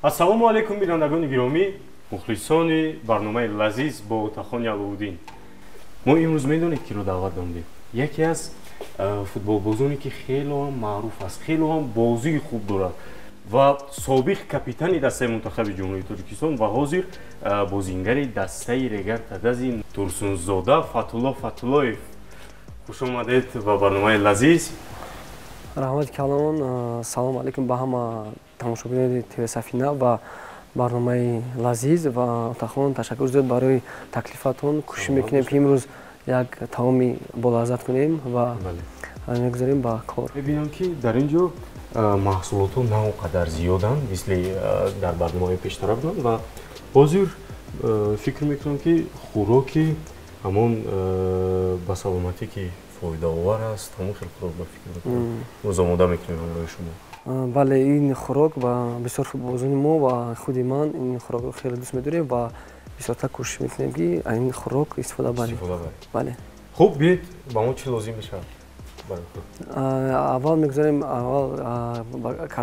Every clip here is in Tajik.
Ассалому алайкум, бинандагони гиромӣ, мухлисони барномаи «Лазиз» бо Отахони Алоуддин. Мо имрӯз медонед, киро даъват намудем? Яке аз футболбозоне, ки хело ҳам маъруф аст, хело ҳам бозии хуб дорад ва собиқ капитани дастаи мунтахаби Ҷумҳурии Тоҷикистон ва ҳозир бозингари дастаи Регар Тадази, Турсунзода Фатулло Фатуллоев. Хуш омадед ба барномаи «Лазиз». Раҳмати калон. Салому алайкум ба ҳама тамошобинони ТВ Сафина ва барномаи «Лазиз». Ва Отахон, ташаккур зиёд барои таклифатон. Кӯшиш мекунем, ки имрӯз як таоми болаззат кунем ва мегузарем ба кор. Мебинам, ки дар ин ҷо маҳсулотҳо на он қадар зиёданд, мисли дар барномаҳои пештара буданд, ва ҳозир фикр мекунам, ки хӯроки ҳамон ба саломатӣ, ки фоидаовар аст, ҳамон хел хӯрок, ба фикр мекунам, имрӯз омода мекунем ҳамроҳи шумо. Бале, ин хӯрок ба бисёр футболбозони мо ва худи ман ин хӯрокро хеле дӯст медорем ва бисёртар кӯшиш мекунем, ки аз ин хӯрок истифода барем. Бале. Хуб, биед, ба мо чӣ лозим мешавад? Аввал мегузарем, аввал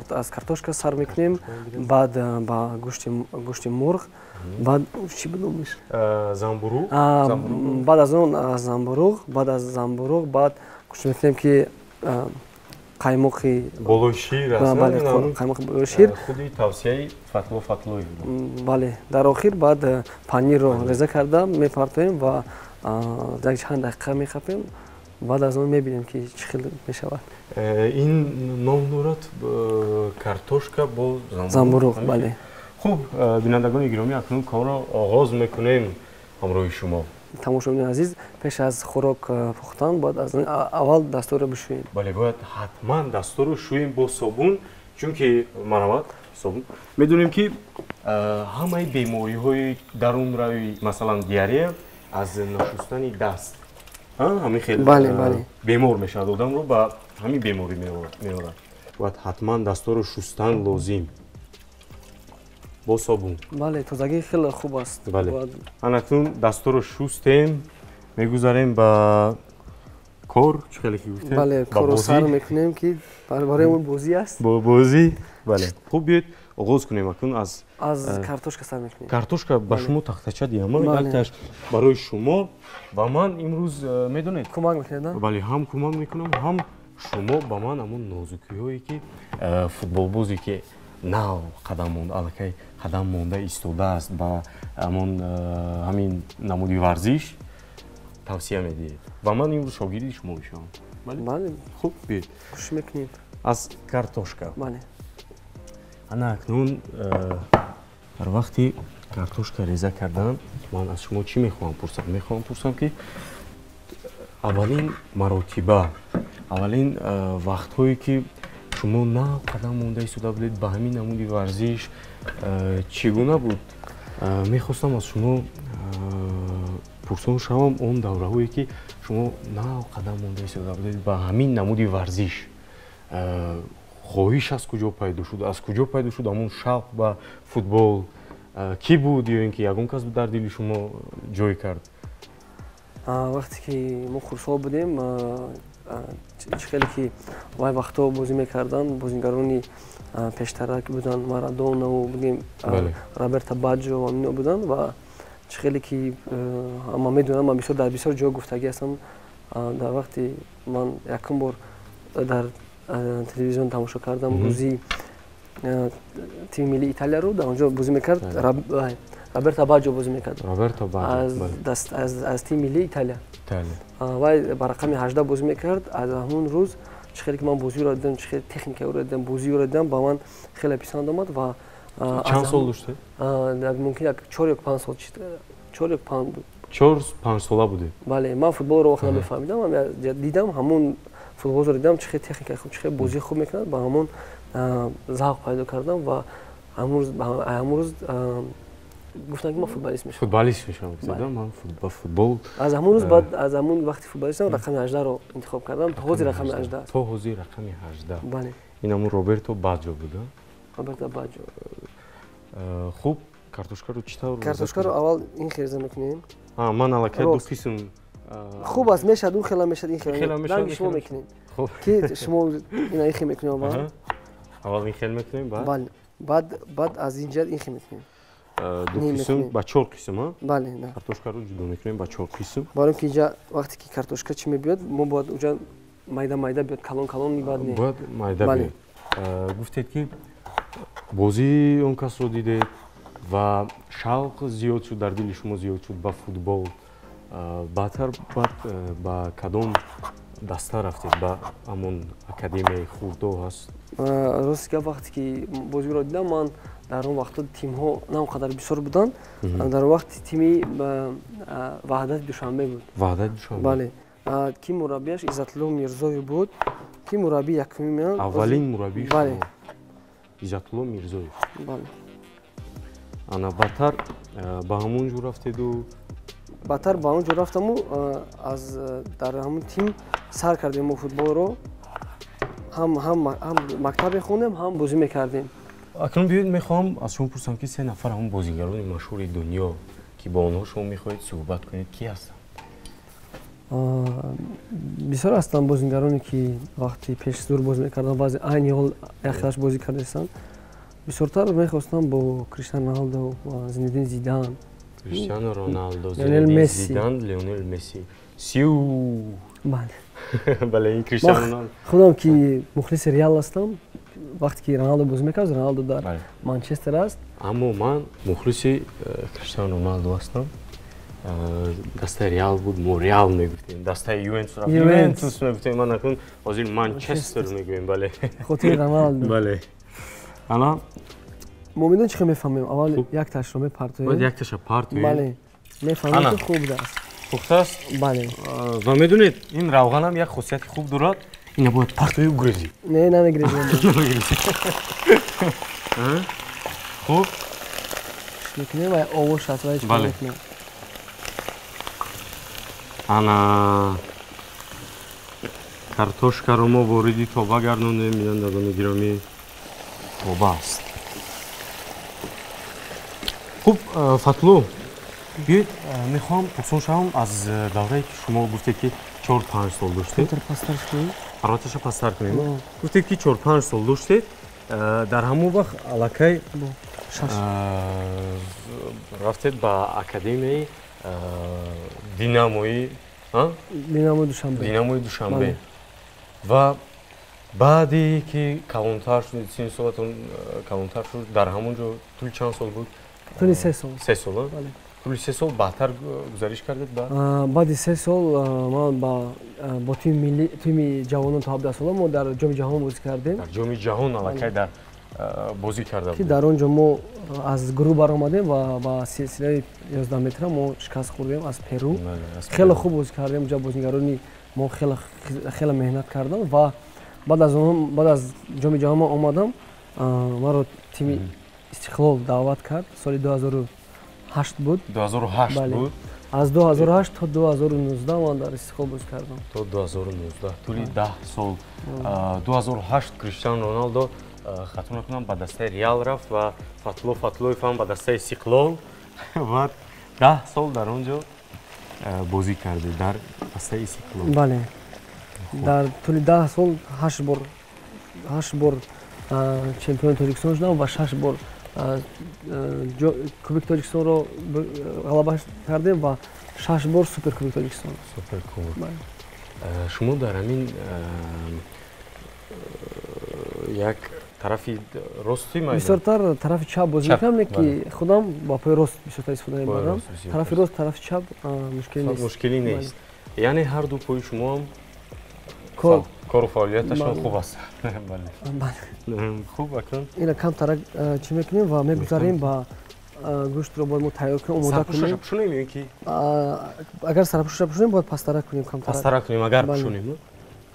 аз картошка сар мекунем, баъд ба гӯшти мурғ, баъд чӣ буд номиш? Замбуруғ. Баъд аз он замбуруғ, баъд аз замбуруғ баъд кӯшиш мекунем, ки қаймоқи болои шир аст. Бале, қаймоқи болои шир. Худи тавсияи Фатло Фатлоев. Бале, дар охир баъд панирро реза карда мепартоем ва як чанд дақиқа мехапем. Баъд аз он мебинем, ки чӣ хел мешавад. Ин ном дорад картошка бо замбуруғ, бале. Хуб, бинандагони гиромӣ, акнун корро оғоз мекунем ҳамроҳи шумо. Тамошобинони азиз, пеш аз хӯрок пухтан бояд аз аввал дастторо бишӯем. Бале, бояд ҳатман дастторо шӯем бо собун, чунки, марҳамат, собун. Медонем, ки ҳамаи бемориҳои дарунравӣ, масалан диарея, аз нашустани даст ҳамин хел бемор мешавад, одамро ба ҳамин беморӣ меорад. Бояд ҳатман дастторо шустан лозим бо собун. Бале, тозагӣ хеле хуб аст. Бале, анакнун дастторо шустем, мегузарем ба кор. Чӣ хеле ки гуфтем? Бале, корро сар мекунем, ки барои мо бозӣ аст. Бо бозӣ, бале. Хуб, биёед, оғоз кунем акнун аз Аз картошка сар мекунем. Картошка. Ба шумо тахтача диҳам, якташ барои шумо ва ман имрӯз, медонед, кӯмак мекунед? Бале, ҳам кӯмак мекунам, ҳам шумо ба ман ҳамон нозукиҳое, ки футболбозе, ки нав қадам монда, аллакай қадам монда истодааст ба ҳамон ҳамин намуди варзиш, тавсия медиҳед, ва ман имрӯз шогирди шумо мешавам. Бале. Хуб, биёед. Кӯшиш мекунем. Аз картошка. Бале. Ана акнун дар вақти картошка реза кардан ман аз шумо чӣ мехоҳам пурсам? Мехоҳам пурсам, ки аввалин маротиба, аввалин вақтҳое, ки шумо нав қадам монда истода будед ба ҳамин намуди варзиш, чӣ гуна буд? Мехостам аз шумо пурсон шавам, он давраҳое, ки шумо нав қадам монда истода будед ба ҳамин намуди варзиш, хоҳиш аз куҷо пайдо шуд, аз куҷо пайдо шуд ҳамон шавқ ба футбол? Кӣ буд ё ин ки ягон кас дар дили шумо ҷой кард? Вақте ки мо хурдсол будем, чӣ хеле ки вай вақтҳо бозӣ мекарданд, бозигарони пештара ки буданд, Марадонаву бигем, Роберто Баҷо ва ино буданд. Ва чӣ хеле ки ҳама медонам, ман бисёр дар бисёр ҷо гуфтагӣ ҳастам, дар вақти ман якум бор дар телевизион тамошо кардам бозии тими миллии Италияро, дар он ҷо бозӣ мекард Роберто Баҷо, бозӣ мекард аз тими миллии Италия. Вай ба рақами 18 бозӣ мекард. Аз ҳамон рӯз, чӣ хеле ки ман бозиро дидам, чӣ хеле техникаро дидам, бозиро дидам, ба ман хеле писанд омад ва Чанд сол доштед? Мумкин як 4 ё 5 сол, 4 ё 5 буд. 4-5 сола будед? Бале, ман футболро вақт намефаҳмидам. Дидам, ҳамон футболро дидам, чӣ хел техника хуб, чӣ хел бозии хуб мекунад, ба ҳамон завқ пайдо кардам ва ҳамон рӯз гуфтам, ки ман футболист мешавам. Футболист мешавам ман, ба футбол. Аз ҳамон рӯз, баъд аз ҳамон вақти футболист шудам, рақами 18-ро интихоб кардам. То ҳозир рақами 18 аст. То ҳозир рақами 18. Бале. Ин ҳамон Роберто Баҷо буд? Роберто Баҷо. Хуб, картошкаро чӣ тавр? Картошкаро аввал ин хел реза мекунем. Ман аллакай ду қисм. Хуб аст, мешавад, он хела мешавад, ин хела ранги шумо мекунем, ки шумо ина ин хел мекунем аввал. Аввал ин хел мекунем, баъд? Бале. Баъд аз ин ҷиҳат ин хел мекунем. Ду қисм, ба чор қисм, бале, да. Картошкаро ҷудо мекунем ба чор қисм. Барои ки инҷа вақте ки картошка чӣ мебиёд, мо бояд уҷа майда майда биёд, калон калон бояд не. Бояд майда биёд. Гуфтед ки бозии он касро дидед ва шавқ зиёд шуд, дар дили шумо зиёд шуд ба футбол. Баъдтар баъд ба кадом даста рафтед? Ба ҳамон академияи хурдо ҳаст? Рости гап, вақте ки бозиро дидам, ман дар он вақтҳо тимҳо на он қадар бисёр буданд. Дар он вақт тими Ваҳдати Душанбе буд. Ваҳдати Душанбе. Бале. Ки мураббиаш Иззатулло Мирзоев буд, ки мураббии якуми ман. Аввалин мураббии шумо Иззатулло Мирзоев. Бале. Ана баъдтар ба ҳамон ҷо рафтеду? Баъдтар ба он ҷо рафтаму аз дар ҳамон тим сар кардем мо футболро. Ҳам мактаб мехондем, ҳам бозӣ мекардем. Акнун биёед, мехоҳам аз шумо пурсам, ки се нафар ҳамон бозигарони машҳури дунё, ки бо онҳо шумо мехоҳед суҳбат кунед, ки ҳастанд? Бисёр ҳастанд бозигароне, ки вақти пеш зур бозӣ мекарданд, баъзе айни ҳол яхелаш бозӣ кардастанд. Бисёртар мехостам бо Криштиану Роналдо ва Зинедин Зидан. Криштиану Роналдо, Зинедин Зидан, Лионел Месси. Сиу! Бале. Бале, ин Криштиану Роналдо. Худам ки мухлиси Реал ҳастам, вақте ки Роналдо бозӣ мекард, Роналдо дар Манчестер аст. Аммо ман мухлиси Криштиану Роналдо ҳастам. Дастаи Реал буд, мо Реал мегуфтем, дастаи Ювентус рафт, Ювентус мегуфтем, ман акнун ҳозир Манчестер мегӯем, бале. Хотири Роналдо. Бале. Ана мо медонем чӣ хел мефаҳмем? Аввал якташро мепартоем. Бояд якташа партоем. Бале. Мефаҳмем, ки хуб аст. Пухта аст? Бале. Ва медонед, ин равғанам як хусусияти хуб дорад. Ина бояд партои гурезӣ. Не, намегрезем. Намегрезӣ. Хуб. Мекунем ва овош аст, ва чӣ мекунем? Ана картошкаро мо вориди тоба гардондем, бинандагони гиромӣ, тоба аст. Хуб, Фатлу, биёед, мехоҳам пурсон шавам аз даврае, ки шумо гуфтед, ки 4-5 сол доштед. Ҳарораташа пасттар кунем. Гуфтед, ки 4-5 сол доштед, дар ҳамон вақт аллакай рафтед ба академияи Динамои Динамои Душанбе. Динамои Душанбе. Ва баъде ки калонтар шуд, синни солатон калонтар шуд, дар ҳамон ҷо тӯли чанд сол буд? Тӯли 3 сол. 3 сол? Тӯли 3 сол баъдтар гузариш кардед ба? Баъди 3 сол ман бо тими ҷавонон то 17 сола мо дар Ҷоми ҷаҳон бозӣ кардем. Дар Ҷоми ҷаҳон аллакай дар бозӣ карда буд. Ки дар он ҷо мо аз гурӯҳ баромадем ва ба силсилаи 11 метра мо шикаст хӯрдем аз Перу. Хеле хуб бозӣ кардем, ҷо бозигарони мо хеле меҳнат карданд ва баъд аз Ҷоми ҷаҳон ман омадам, маро тими Истиқлол даъват кард. Соли 2008 буд. 2008 буд? Аз 2008 то 2019 ман дар Истиқлол бозӣ кардам. То 2019, тӯли 10 сол. 2008 Криштиану Роналдо, хато накунам, ба дастаи Реал рафт ва Фатло Фатлоев ҳам ба дастаи Истиқлол ва 10 сол дар он ҷо бозӣ кардед дар дастаи Истиқлол. Бале. Дар тӯли 10 сол 8 бор чемпиони Тоҷикистон шудам ва 6 бор Кубики Тоҷикистонро ғалаба кардем ва 6 бор Суперкубики Тоҷикистон. Суперкубок. Шумо дар ҳамин як тарафи рости майдон? Бисёртар тарафи чап бозӣ мекардам, ки худам ба пои рост бисёртар истифода мебарам. Тарафи рост, тарафи чап мушкилӣ нест. Мушкилӣ нест. Яъне ҳар ду пои шумоам кору фаъолияташон хуб аст. Хуб, акнун ина камтарак чӣ мекунем ва мегузарем ба гӯштро бояд мо тайёр кунем, омода кунем. Сарпӯшаша пӯшонем ё ки? Агар сарпӯшаша пӯшонем, бояд пасттарак кунем камтарак. Пасттарак кунем, агар пӯшонем.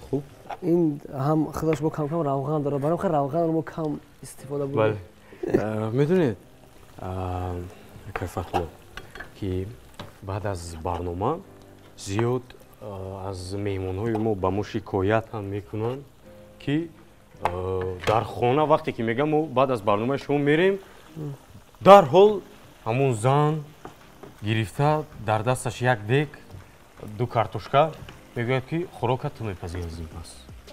Хуб. Ин ҳам худаш бо кам-кам равған дорад, барои ҳамин равғанро мо кам истифода бурдем. Бале. Медонед, акай Фатло, ки баъд аз барнома зиёд аз меҳмонҳои мо ба мо шикоят ҳам мекунанд, ки дар хона вақте ки мегӯям мо баъд аз барномаи шумо мерем, дарҳол ҳамон зан гирифта дар дасташ як дек, ду картошка, мегӯяд, ки хӯрока ту мепазӣ аз ин пас.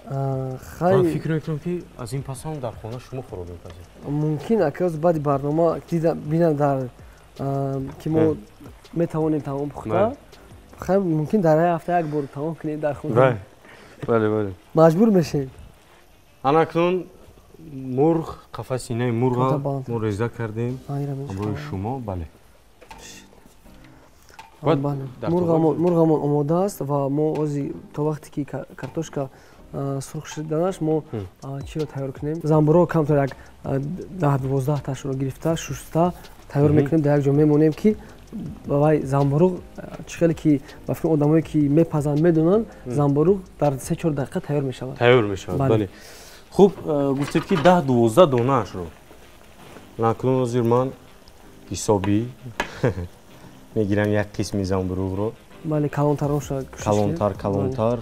Ман фикр мекунам, ки аз ин пас ҳам дар хона шумо хӯрок мепазед. Мумкин, аказ баъди барнома бинам дар ки мо метавонем таом пухта, хай, мумкин дар як ҳафта як бор таом кунем дар хона. Бале, бале. Маҷбур мешем. Ана акнун мурғ, қафаси синаи мурға мо реза кардем ҳамроҳи шумо, бале. Мурғамон омода аст ва мо ози то вақте ки картошка сурх шуданаш, мо чиро тайёр кунем? Замбуро камтар як 10-12 ташро гирифта, шуста тайёр мекунем, дар як ҷо мемонем, ки вай замбуруғ чӣ хеле ки ба фикри одамое ки мепазанд медонанд, замбуруғ дар 3-4 дақиқа тайёр мешавад. Тайёр мешавад, бале. Хуб, гуфтед, ки 10-12 донаашро. Накунун ҳозир ман ҳисобӣ мегирам як қисми замбуруғро. Бале, калонтаронша. Калонтар, калонтар.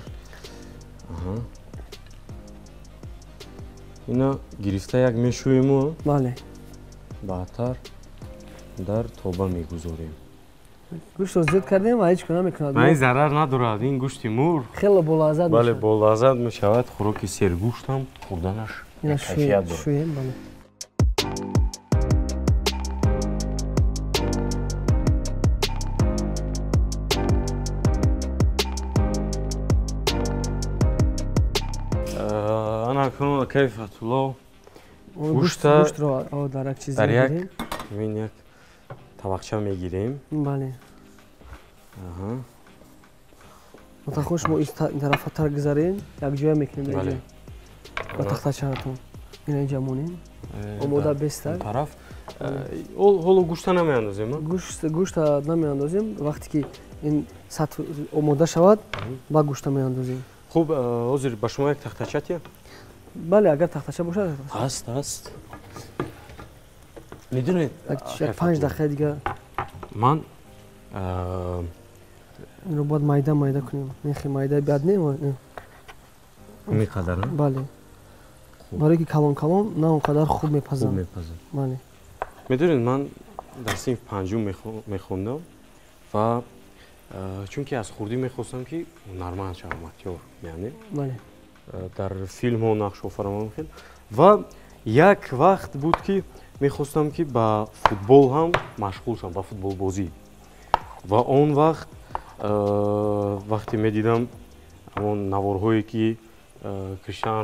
Ина гирифта як мешӯему. Бале. Баъдтар дар тоба мегузорем. Гӯштро зиёд кардем ва ҳеҷ кор намекунад. Ин зарар надорад, ин гӯшти мурғ. Хеле болаззат. Бале, болаззат мешавад. Хӯроки сергӯштам хӯрданаш кайфият дорад. Шӯем, бале. Ана акнун акаи Фатулло гӯшта гӯштро дар як чиз дар як ин як табақча мегирем. Бале. Мутахош мо ин тарафатар гузарем, якҷоя мекунем. Бале. Ба тахтачаатон. Ина инҷа монем. Омода бестак. Тараф. Ҳоло гӯшта намеандозем? Гӯшта намеандозем. Вақте ки ин сатҳ омода шавад, ба гӯшта меандозем. Хуб, ҳозир ба шумо як тахтача тиям? Бале, агар тахтача бошад. Ҳаст, ҳаст. Медонед, як 5 дақиқа дига. Ман инро бояд майда майда кунем. Нехе майда бад не? Ин қадар? Бале. Барои ки калон калон на он қадар хуб мепазанд. Хуб мепазанд. Бале. Медонед, ман дар синф панҷум мехондам ва чунки аз хурдӣ мехостам, ки ҳунарманд шавам, актёр, яъне дар филмҳо нақш офарамам хел. Ва як вақт буд, ки мехостам, ки ба футбол ҳам машғул шавам, ба футболбозӣ. Ва он вақт вақте медидам ҳамон наворҳое, ки Криштиано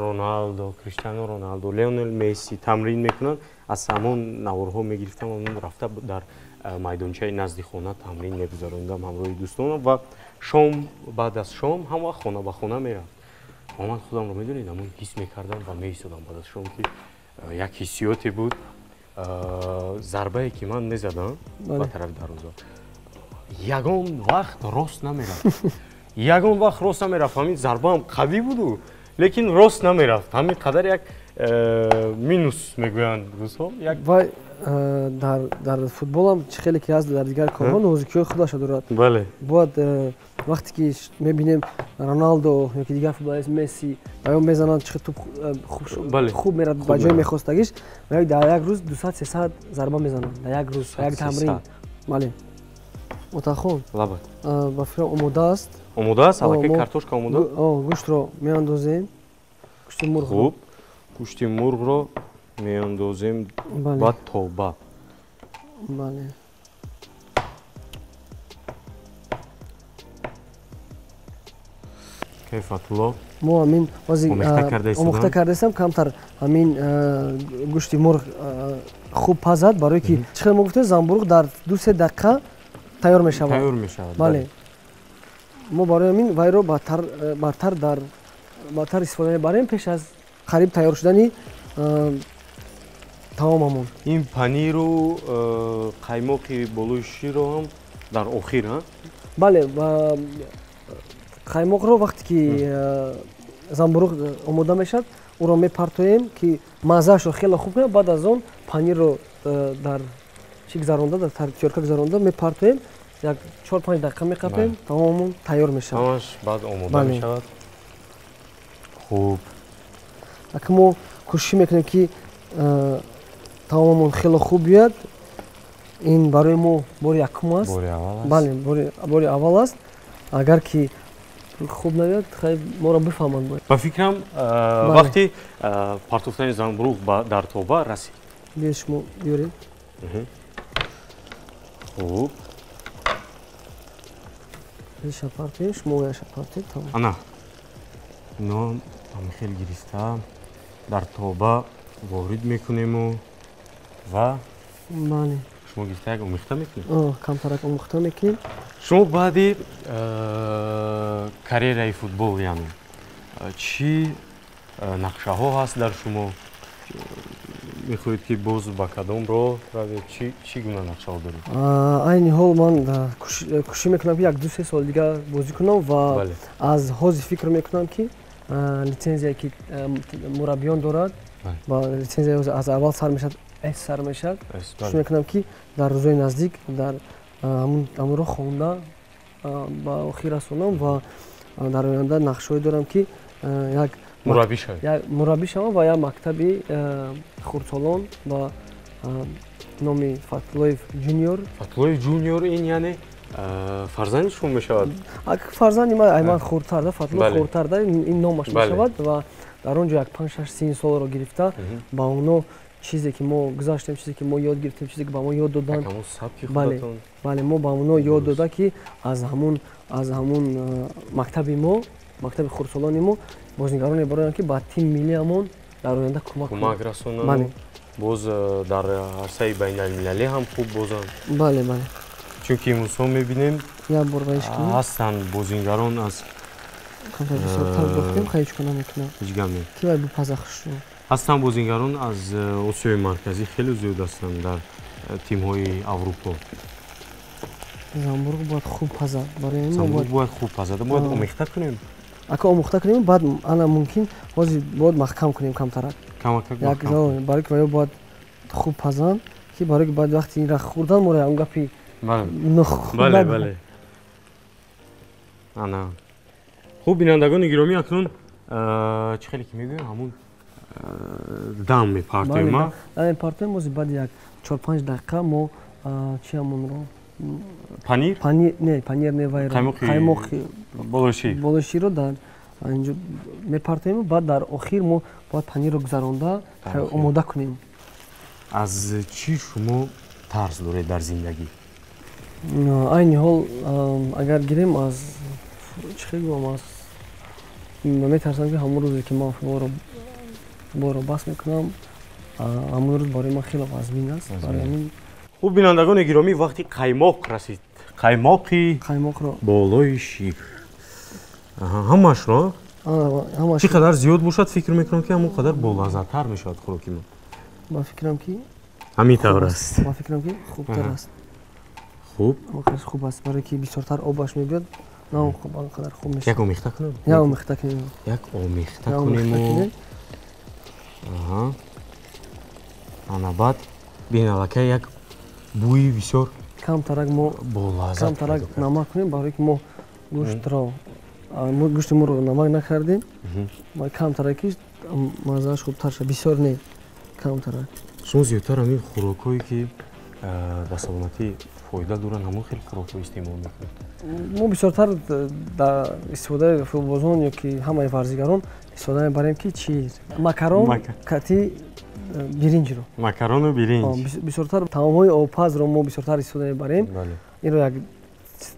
Роналдо, Леонел Месси тамрин мекунанд, аз ҳамон наворҳо мегирифтам, ҳамон рафта дар майдончаи назди хона тамрин мегузарондам ҳамроҳи дӯстонам ва шом, баъд аз шом ҳам вақт хона ба хона мерафт. Ва ман худамро, медонед, ҳамон ҳис мекардам ва меистодам баъд аз шом, ки як ҳиссиёте буд, зарбае ки ман мезадам ба тарафи дарвоза, ягон вақт рост намерафт, ягон вақт рост намерафт. Ҳамин зарбаам қавӣ буду, лекин рост намерафт. Ҳамин қадар як минус мегӯянд рӯзҳо. Вай дар футболам чӣ хеле ки ҳаст, дар дигар корҳо нозукиҳои худаша дорад. Бояд вақте ки мебинем Роналдо ёки дигар футболист, Месси, ё мезананд, чӣ туп хуб мерад ба ҷои мехостагиш, дар як рӯз 200-300 зарба мезананд, дар як рӯз, як тамрин. Бале, Отахон, ба фикрам, омода аст. Омода аст, аллакай картошка омода. Гӯштро меандозем, гӯшти мурғ. Хуб, гӯшти мурғро меандозем ба тоба. Бале. Кайфатулло? Мо ҳамин омӯхта кардаистам, камтар ҳамин гӯшти мурғ хуб пазад, барое ки чӣ хел мо гуфтем, замбуруғ дар 2-3 дақиқа тайёр мешавад. Тайёр мешавад. Бале, мо барои ҳамин вайро бартар дар бартар истифода мебарем пеш аз қариб тайёр шудани таомамон. Ин паниру қаймоқи болои ширро ҳам дар охир? Бале, қаймоқро вақте ки замбуруғ омода мешавад, ӯро мепартоем, ки маззаашро хеле хуб кунад. Баъд аз он панирро дар чӣ гузаронда, дар тёрка гузаронда мепартоем, як 4-5 дақиқа меқапем, таомамон тайёр мешавад. Ҳамаш баъд омода мешавад. Хуб. Ака, мо кӯшиш мекунем, ки таомамон хеле хуб биёяд. Ин барои мо бори якум аст. Бале, бори аввал аст. Агар ки Хуб наояд, хай моро бифаҳманд бояд. Ба фикрам, вақти партофтани занбуруғ дар тоба расид. Биёед, шумо биёред. Хуб. Иша партоем, шумо яша партоед, тамом. Ана. Ино ҳамихел гирифта дар тоба ворид мекунему ва бале. Шумо гирифта як омехта мекунед? Камтарак омехта мекунем. Шумо баъди карьераи футбол, яъне чӣ нақшаҳо ҳаст дар шумо? Мехоҳед, ки боз ба кадом роҳ равед? Чӣ гуна нақшаҳо доред? Айни ҳол ман кӯшиш мекунам, ки як ду се соли дигар бозӣ кунам ва аз ҳозир фикр мекунам, ки литсензияе, ки мураббиён дорад, ва литсензия аз аввал сар мешавад, С сар мешавад. Кӯшиш мекунам, ки дар рӯзҳои наздик дар ҳамонро хонда ба охир расонам ва дар оянда нақшаҳое дорам, ки як мураббӣ шавед. Мураббӣ шавам ва як мактаби хурдсолон ба номи Фатуллоев Ҷуниор. Фатуллоев Ҷуниор, ин яъне фарзанди шумо мешавад? Фарзанди ман, ай ман хурдтар да, Фатулло хурдтар да, ин номаш мешавад. Ва дар он ҷо як панҷ шаш синни солро гирифта, ба оно чизе, ки мо гузаштем, чизе, ки мо ёд гирифтем, чизе, ки ба мо ёд доданд, бале, мо ба оно ёд дода, ки аз ҳамун мактаби мо, мактаби хурдсолони мо бозигароне бароянд, ки ба тими миллиамон дар оянда кӯмак кӯмак расонанд, боз дар арсаи байналмилалӣ ҳам хуб бозанд. Бале, бале. Чунки имрӯзҳо мебинем, як бор вайш кунем. Ҳастанд бозингарон аз Камтар бисёртар дохтем, хай, ҳеҷ кона мекунам. Ҳеҷ гап не. Ки вай бипаза хушрӯ. Ҳастанд бозингарон аз Осиёи Марказӣ, хеле зиёд ҳастанд дар тимҳои Аврупо. Замбуруғ бояд хуб пазад, барои ин Замбуруғ бояд хуб пазад, бояд омехта кунем. Ака, омӯхта кунем, баъд ана мумкин ҳозир бояд маҳкам кунем камтарак. Камакак. Барои ки ваё бояд хуб пазанд, ки барои ки баъд вақти инра хӯрдан моро ягон гапи Бале, бале. Ана, хуб, бинандагони гиромӣ, акнун чӣ хеле ки мегӯем, ҳамун дам мепартоем. Дам мепартоем. Бози баъди як 4-5 дақиқа мо чи ҳамонро Панир. Панир не, панир не, вайро, қаймоқи болошир. Болоширро дар инҷо мепартоем. Баъд дар охир мо бояд панирро гузаронда омода кунем. Аз чӣ шумо тарс доред дар зиндагӣ? Айни ҳол агар гирем, аз чӣ хел гӯям, аз метарсам, ки ҳамон рӯзе, ки ман футболро бас мекунам, ҳамон рӯз барои ман хеле вазмин аст. Барои ҳамин. Хуб, бинандагони гиромӣ, вақти қаймоқ расид, қаймоқи қаймоқро болои шир, ҳамашро. Чӣ қадар зиёд бошад, фикр мекунам, ки ҳамон қадар болаззаттар мешавад хӯроки мо. Ба фикрам, ки ҳамин тавр аст. Ба фикрам, ки хубтар аст. Хуб. Хуб аст, барое ки бисёртар обаш мебиёд, на он хуб, он қадар хуб мешавад. Як омехта кунем. Як омехта кунем. Як омехта кунему. Ана, баъд бин, аллакай як бӯи бисёр Камтарак мо болаззат. Камтарак намак кунем, барое ки мо гӯштро, гӯшти мурғро намак накардем. Камтараки маззааш хубтар шад, бисёр не, камтарак. Шумо зиёдтар ҳамин хӯрокҳое, ки ба саломатӣ фоида доранд, ҳамон хел хӯрокҳо истеъмол мекунед? Мо бисёртар дар истифодаи футболбозон ё ки ҳамаи варзигарон истифода мебарем, ки чи, макарон кати биринҷро. Макарону биринҷ. Бисёртар таомҳои обпазро мо бисёртар истифода мебарем. Инро як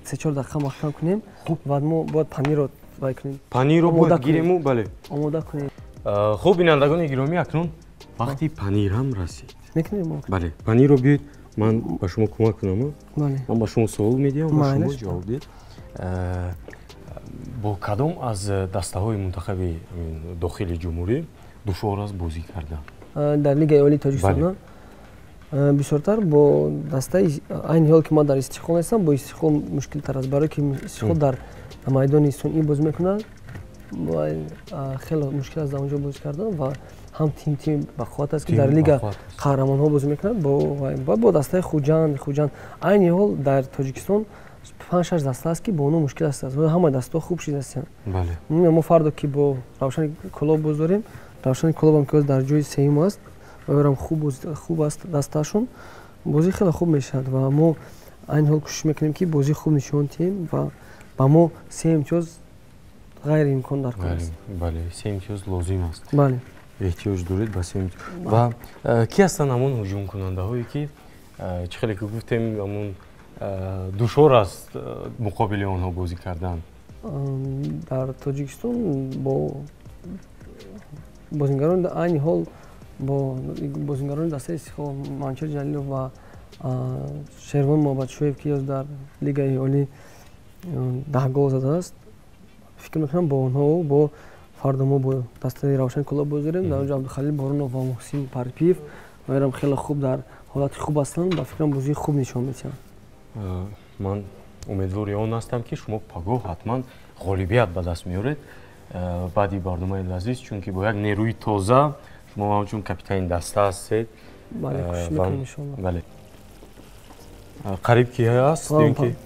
3-4 дақиқа маҳкам кунем. Хуб. Баъд мо бояд панирро вай кунем. Панирро бояд гириму, бале. Омода кунем. Хуб, бинандагони гиромӣ, акнун вақти панир ҳам расид. Мекунем. Бале, панирро биёед, ман ба шумо кӯмак кунам. Ман ба шумо суол медиҳам ва шумо ҷавоб диҳед. Бо кадом аз дастаҳои мунтахаби дохили ҷумҳурӣ душвор аст бозӣ кардан? Дар Лигаи Олии Тоҷикистон бисёртар бо дастаи, айни ҳол ки ман дар Истиқлол нестам, бо Истиқлол мушкилтар аст, барое ки Истиқлол дар майдони сунъӣ бозӣ мекунад. Хеле мушкил аст дар он ҷо бозӣ кардан ва ҳам тим бақувват аст, ки дар Лига қаҳрамонҳо бозӣ мекунад. Бо дастаи Хуҷанд. Айни ҳол дар Тоҷикистон панҷ шаш даста аст, ки бо онҳо мушкил аст. Ҳамаи дастаҳо хуб шидастанд. Мо фардо ки бо Равшани Кӯлоб боз дорем, Равшани Кӯлобам ки дар ҷои сеюм аст, ваёрам хуб аст дастаашон, бозӣ хеле хуб мешавад ва мо айни ҳол кӯшиш мекунем, ки бозии хуб нишон диҳем ва ба мо се имтиёз. Ғайриимкон дар кор аст. Бале, се имтиёз лозим аст. Бале. Эҳтиёҷ доред ба се имтиёз. Ва кӣ ҳастанд ҳамон ҳуҷумкунандаҳое, ки чӣ хеле ки гуфтем, ҳамон душвор аст муқобили онҳо бозӣ кардан? Дар Тоҷикистон бо бозингарони айни ҳол, бо бозингарони дастаи Истиқлол, Манчер Ҷалилов ва Шервон Муҳаббатшоев, ки дар Лигаи Олӣ 10 гол задааст, фикр мекунам, бо онҳо бо фардо мо бо дастаи Равшани Кӯлоб бозӣ дорем. Дар онҷо Абдухалил Боронов ва Муҳсин Парпиев вайрам хеле хуб, дар ҳолати хуб ҳастанд, ба фикрам, бозии хуб нишон медиҳанд. Ман умедвори он ҳастам, ки шумо пагоҳ ҳатман ғолибият ба даст меоред баъди барномаи лазиз, чунки бо як нерӯи тоза шумо ҳамчун капитани даста ҳастед. Бале, қариб ки ҳаст?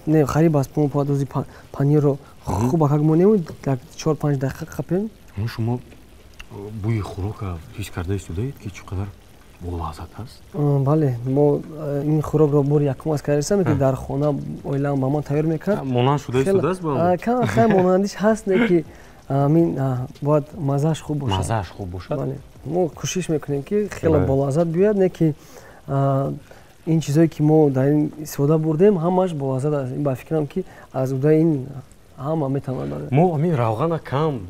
Не, қариб аст. Мо бояд ози панирро хуб акак монем, як 4-5 дақиқа қапем. Шумо бӯи хӯрока ҳис карда истодаед, ки чӣ қадар болаззат аст? Бале, мо ин хӯрокро бори якум аст кардастам, ки дар хона оилаам ба ман тайёр мекард. Монанд шуда истодааст? Хеле монандиш ҳаст, не ки амин бояд маззааш хуб бошад. Маззааш хуб бошад. Бале, мо кӯшиш мекунем, ки хеле болаззат биёяд, не ки ин чизое ки мо дар ин истифода бурдем, ҳамааш болаззат аст. Ба фикрам, ки аз удаи ин ҳама метавонад. Мо ҳамин равғана кам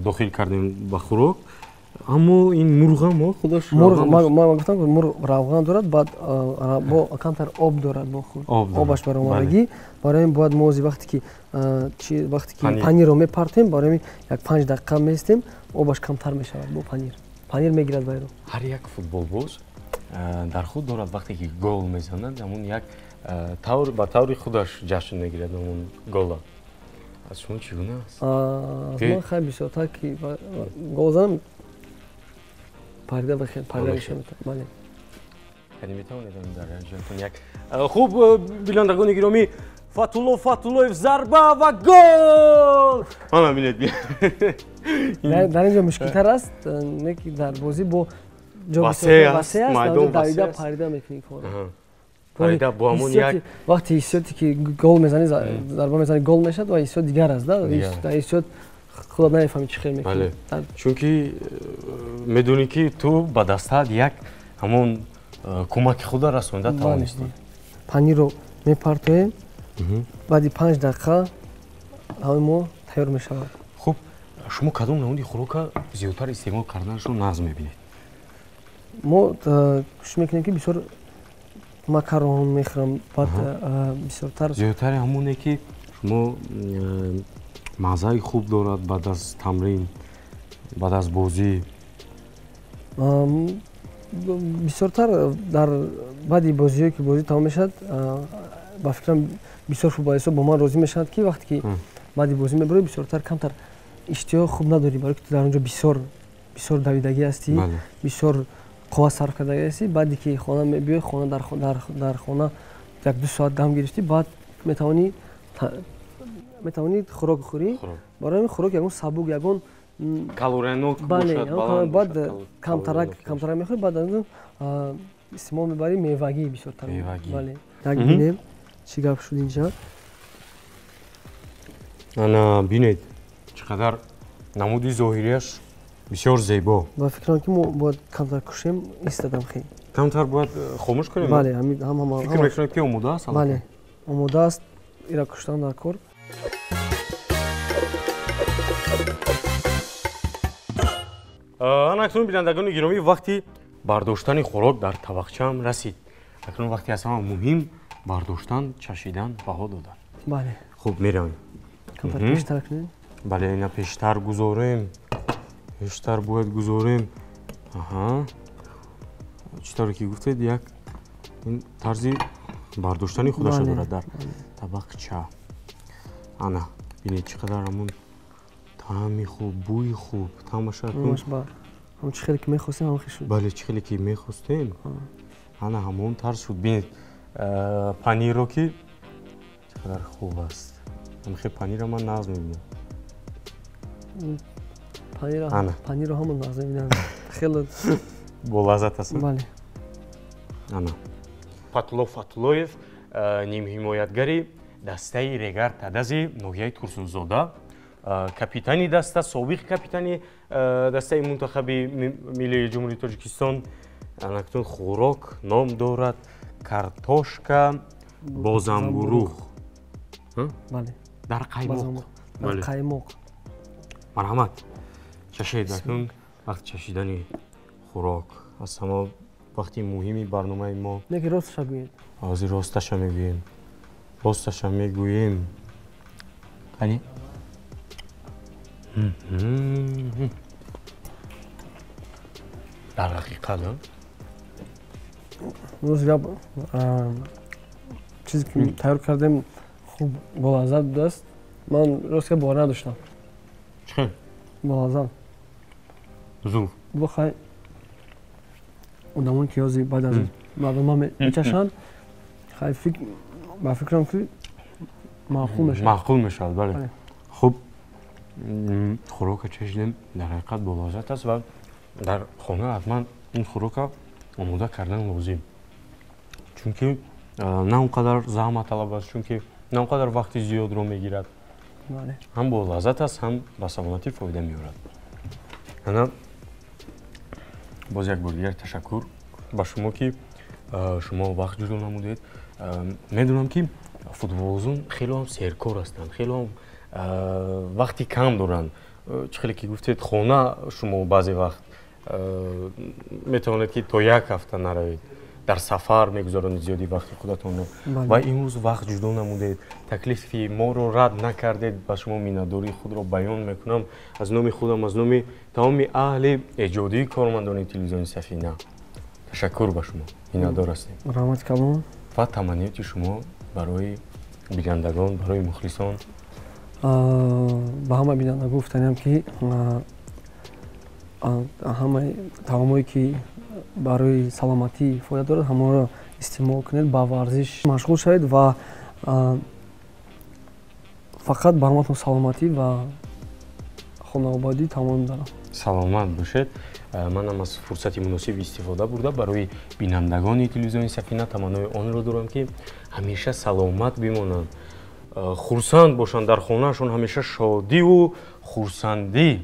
дохил кардем ба хӯрок, аммо ин мурға мо худаш ман гуфтам, мурғ равған дорад, баъд бо камтар об дорад, бо худ обаш баромадагӣ. Барои ин бояд мо ози вақте ки панирро мепартем, барои ин як 5 дақиқа местем, обаш камтар мешавад, бо панир мегирад вайро. Ҳар як футболбоз дар худ дорад, вақте ки гол мезанад, ҳамон як тавр ба таври худаш ҷашн мегирад ҳамон гола. Аз шумо чӣ гуна аст? Аз ман хеле бисёртар ки гол занам, парида парида мешавам, бале. Яъне метавонед дар ҷонтон як хуб. Бинандагони гиромӣ, Фатулло Фатуллоев, зарба ва гол! Мана бинед. Дар ин ҷо мушкилтар аст, не ки дар бозӣ бо ҷо васеъ аст, майдон давида парида мекунӣ корро. Парида бо ҳамон як вақти ҳиссиёте ки гол мезанӣ, зарба мезанӣ, гол мешавад ва ҳиссиёт дигар аст, да, ҳиссиёт худат намефаҳмӣ, чӣ хел мекунӣ. Чунки медонӣ, ки ту ба дастаат як ҳамон кӯмаки худа расонда тавонистӣ. Панирро мепартоем, баъди 5 дақиқа ҳамаи мо тайёр мешавад. Хуб, шумо кадом намуди хӯрока зиёдтар истеъмол карданашро нағз мебинед? Мо кӯшиш мекунем, ки бисёр макарон мехӯрам, баъд бисёртар Зиёдтари ҳамоне ки шумо маззаи хуб дорад баъд аз тамрин, баъд аз бозӣ? Бисёртар дар баъди бозиҳое ки бозӣ тамом мешавад, ба фикрам, бисёр футболистҳо бо ман розӣ мешаванд, ки вақте ки баъди бозӣ мебароӣ, бисёртар камтар иштиҳо хуб надорӣ, барои ки ту дар он ҷо бисёр бисёр давидагӣ ҳастӣ, бисёр қувват сарф кардагӣ ҳастӣ. Баъде ки хона мебиёй, хона дар хона 1-ду соат дам гирифтӣ, баъд метавонӣ хӯрок хӯрӣ. Барои ҳамин хӯрок ягон сабук, ягон калориянок. Бале, баъд камтарак камтарак мехӯрӣ, баъд аз он истеъмол мебарӣ мевагӣ бисёртар. Бале, як бинем, чӣ гап шуд инҷа. Ана бинед, чӣ қадар намуди зоҳирияш бисёр зебо. Ба фикрам, ки мо бояд камтар кушем, истадам хел. Камтар бояд хомӯш кунем. Бале. Фикр мекунед, ки омода аст? Бале, омода аст, ира куштан дар кор. Ана акнун, бинандагони гиромӣ, вақти бардоштани хӯрок дар табақчаам расид. Акнун вақти аз ҳама муҳим: бардоштан, чашидан, баҳо додан. Бале. Хуб, меравем. Камтар пештар кунем. Бале, ина пештар гузорем, пештар бояд гузорем. Аҳа, чӣ тавре ки гуфтед, як ин тарзи бардоштани худаша дорад дар табақча. Ана бинед, чӣ қадар ҳамун таъми хуб, бӯи хуб, таъмаша. Ҳамон чӣ хеле ки мехостем, ҳамон хел шуд. Бале, чӣ хеле ки мехостем, ана ҳамон тарз шуд. Бинед панирро, ки чӣ қадар хуб аст. Ҳамихел панирро ман нағз мебинам. Панирро ҳамон нағз мебинам, хеле. Болаззат аст. Бале. Ана Фатулло Фатуллоев, нимҳимоятгари дастаи Регар Тадази ноҳияи Турсунзода. Капитани даста, собиқ капитани дастаи мунтахаби миллии Ҷумҳурии Тоҷикистон. Анакнун хӯрок ном дорад картошка бо замбуруғ. Дар қаймоқ. Дар қаймоқ. Марҳамат, чашед. Акнун вақти чашидани хӯрок аз ҳама вақти муҳими барномаи мо. Не ки росташа гӯед. Ҳозир росташа мегӯем. Росташа мегӯем. Қани? Дар ҳақиқат, рост гап, чизе ки тайёр кардем хуб болаззат будааст. Ман рост гап бовар надоштам. Чӣ? Болаззат. Зур. Бихай одамон ки ҳозир баъд аз барнома мечашанд, хай ба фикрам ки маъқул мешавад. Маъқул мешавад, бале. Хуб, хӯрока чашидем, дар ҳақиқат болаззат аст ва дар хона ҳатман ин хӯрока омода кардан лозим, чунки на он қадар заҳматталаб аст, чунки на он қадар вақти зиёдро мегирад, ҳам бо лаззат аст, ҳам ба саломатӣ фоида меорад. Ана боз як бор дигар ташаккур ба шумо, ки шумо вақт ҷудо намудед. Медонам, ки футболбозон хело ҳам серкор ҳастанд, хело ҳам вақти кам доранд. Чӣ хеле ки гуфтед, хона шумо баъзе вақт метавонед, ки то як ҳафта наравед, дар сафар мегузаронед зиёди вақти худатонро ва имрӯз вақт ҷудо намудед, таклифи моро рад накардед. Ба шумо миннатдории худро баён мекунам аз номи худам, аз номи тамоми аҳли эҷодии кормандони телевизиони Сафина. Ташаккур ба шумо, миннатдор ҳастем. Раҳмати калон. Ва таманниёти шумо барои бинандагон, барои мухлисон? Ба ҳама бинандагон гуфтаниям, ки ҳамаи таомҳое ки барои саломатӣ фоида дорад, ҳамонро истеъмол кунед, ба варзиш машғул шавед ва фақат ба ҳаматон саломатӣ ва хонаободӣ тамом дорам. Саломат бошед. Манам аз фурсати муносиб истифода бурда барои бинандагони телевизиони Сафина таманнои онро дорам, ки ҳамеша саломат бимонанд, хурсанд бошанд, дар хонаашон ҳамеша шодиву хурсандӣ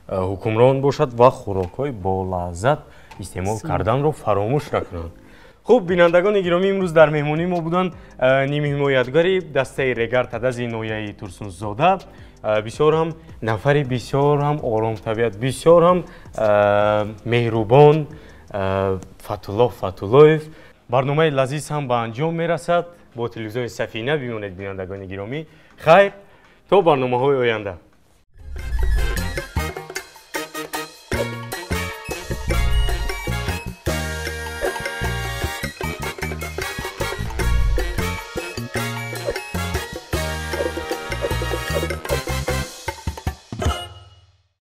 ҳукмрон бошад ва хӯрокҳои болаззат истеъмол карданро фаромӯш накунанд. Хуб, бинандагони гиромӣ, имрӯз дар меҳмонии мо буданд нимҳимоятгари дастаи Регар Тадази ноҳияи Турсунзода, бисёр ҳам нафари бисёр ҳам оромтабиат, бисёр ҳам меҳрубон Фатуллоҳ Фатуллоев. Барномаи лазиз ҳам ба анҷом мерасад. Бо телевизиони Сафина бимонед, бинандагони гиромӣ. Хайр, то барномаҳои оянда.